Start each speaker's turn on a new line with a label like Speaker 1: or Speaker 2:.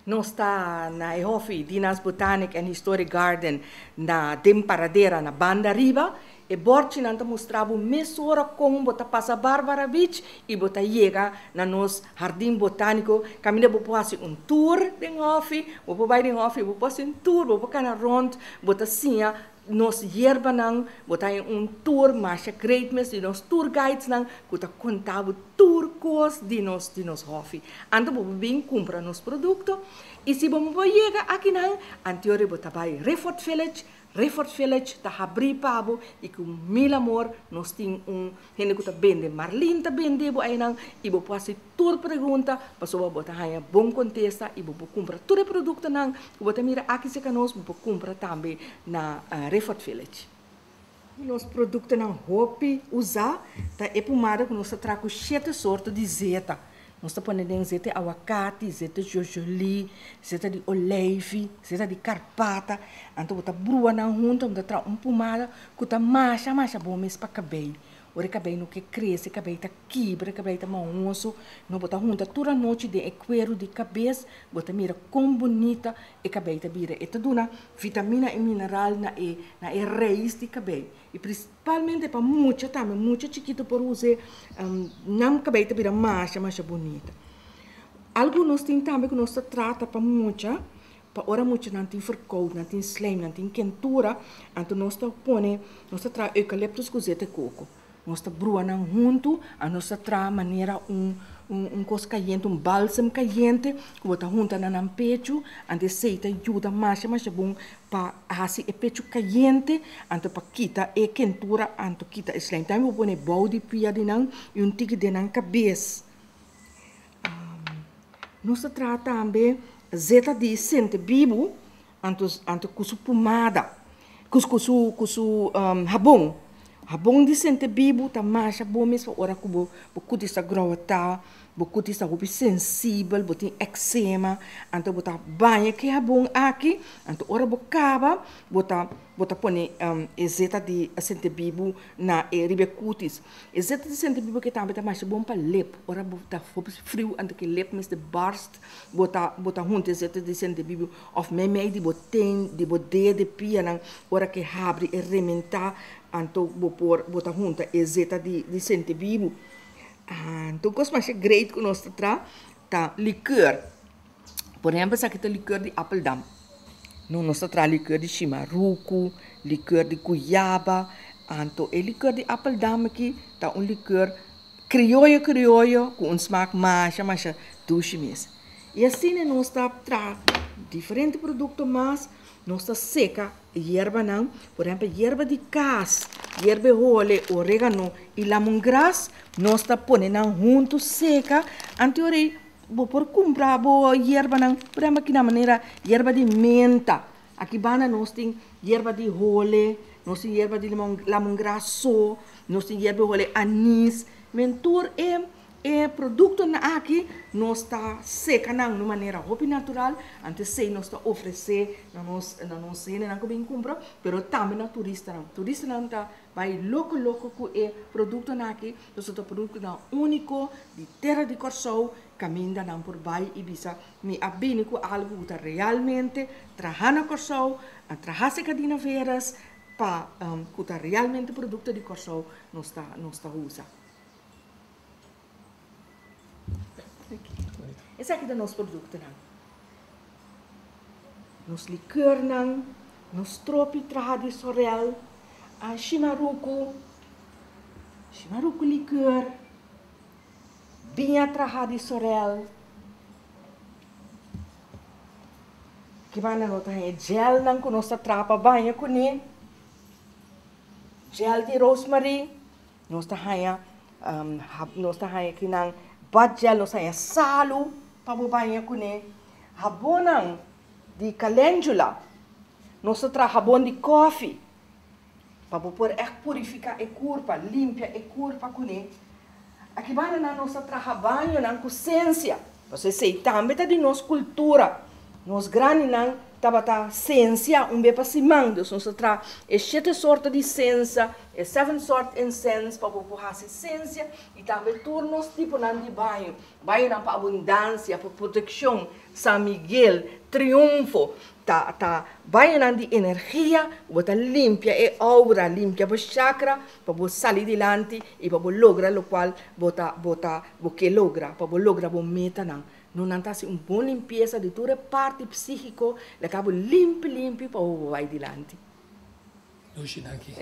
Speaker 1: Nos ta na e hofi Dina's Botanic and Historic Garden na den Paradera na banda riba. E borchinan ta mustra bo mesora kon bo ta pasa Barbara Beach i bo ta yega na nos hardin botaniko. Kaminda bo por hasi un tour den hofi, bo por bai den hofi, bo por hasi un tour, bo por kana rond, bo ta siña nos yerbanan, bo ta haña un tour masha great mes di nos tour guidesnan ku ta konta bo tur kos di nos di nos hofi. Anto bo por bin kumpra nos produkto i si bo no por yega akinan, anteori bo ta bai Riffort Village. Riffort Village ta habrí pa bo i ku mil amor nos tin un hende ku ta bende, Marlene ta bende bo einan i bo por hasi tur pregunta pasobra bo ta haña bon kontesta i bo por kumpra tur e produktonan ku bo ta mira aki serka nos, bo por kumpra tambe na Riffort Village. Nos produktonan hopi usá ta e pumada ku nos ta traha ku shete sorto di zeta. Nos ta pone den zeta di awakati, zeta di jojolí, zeta di oleifi, zeta di karpata. Anto bo ta brua nan huntu, bo ta traha un pumada ku ta masha masha bon mes pa kabei. Ora e kabei no ke krese, e kabei ta kibra, e kabei ta mahoso, no bo ta hunta tur anochi den e kueru di kabes, bo ta mira kon bunita e kabei ta bira. E ta duna vitamina i mineral na e na e rais di kabei. I prinsipalmente pa mucha tambe, mucha chikitu por us'é, nan kabei ta bira masha masha bunita. Algu nos tin tambe ku nos ta trata pa mucha, pa ora muchanan tin verkoud, nan tin slijm, nan tin kentura, anto nos ta pone, nos ta traha eucalyptus ku zeta koko. Nos ta brua nan huntu, anto nos ta traha manera un un kos kayente, un balsem kayente ku bo ta hunta na nan pechu, anto esei ta yuda masha masha bon pa hasi e pechu kayente, anto pa kita e kentura, anto kita e slijm. Tambe bo pone bou di pia di nan i un tiki den nan kabes. Nos ta traha tambe zeta di sentebibu anto anto ku su pumada, ku ku su ku su habon. Habon di sentebibu ta masha bon mes pa ora ku bo bo kutis ta growata, bo kutis ta hopi sensibel, bo tin eksema, anto bo ta baña ku e habon aki, anto ora bo kaba bo ta bo ta pone e zeta di sentebibu na e riba e kutis. E zeta di sentebibu ke tambe ta masha bon pa lep. Ora bo ta hopi friu anto ke lep mester barst, bo ta bo ta hunta e zeta di sentebibu of meimei di bo ten, di bo dede, pianan, ora ke habri e rementá anto bo por bo ta hunta e zeta di di sentebibu. Anto un kos masha great ku nos ta traha ta likeur. Por ehempel esaki ta likeur di apeldam. No nos ta traha likeur di shimaruku, likeur di guyaba. Anto e likeur di apeldam aki ta un likeur krioyo krioyo ku un smak masha masha dushi mes. I asina nos ta traha diferente produkto mas. Nos ta seka e yerbanan, por ehempel yerba di kas, yerba e hole, oregano i lamongras, nos ta pone nan huntu seka. Anto ora ei Bo por kumpra bo yerbanan, por ehempel aki na manera yerba di menta. Aki banda nos tin yerba di hole, nos tin yerba di lamongras so, nos tin yerba di hole anis. Men tur e e produktonan aki nos ta seka nan na un manera hopi natural, anto esei nos ta ofresé na nos na nos hendenan ku bin kumpra, pero tambe na turistanan. Turistanan ta Bai loko loko ku e produktonan aki, pasobra ta produktonan úniko di tera di Kòrsou, kaminda nan por bai i bisa, mi a bini ku algu ku ta realmente traha na Kòrsou, a traha serka Dina Veras, pa ku ta realmente produkto di Kòrsou nos ta nos ta usa. Esaki ta nos produktonan. Nos likeurnan, nos stropi traha di sorel, shimaruku, shimaruku likeur, biña traha di sorel. Ki banda no ta haña gelnan ku nos ta traha pa baña kuné, gel di rosemary. Nos ta haña nos ta haña kinan bad gel, nos ta haña salu pa bo baña kuné, habonnan di calendula, nos ta traha habon di kòfi pa bo por ègt purifiká e kurpa, limpia e kurpa kuné. Aki banda nan nos ta traha bañonan ku sensia, pasobra esei tambe ta di nos kultura. Nos grandinan Tabata sensia un be pa siman, dus nos a traha e shete sorto di sensa, e seven sort incense pa bo por hasi sensia i tambe tur nos tiponan di baño, bañonan pa abundansia, pa protekshon, San Miguel, Triunfo, ta ta bañonan di energia ku bo ta limpia e aura, limpia bo chakra pa bo sali dilanti i pa bo logra lokual bo ta bo ta bo ke logra, pa bo logra bo metanan. No nan ta hasi un bon limpiesa di tur e parti psíkiko, laga bo limpi limpi pa bo bai dilanti.
Speaker 2: Dushi danki.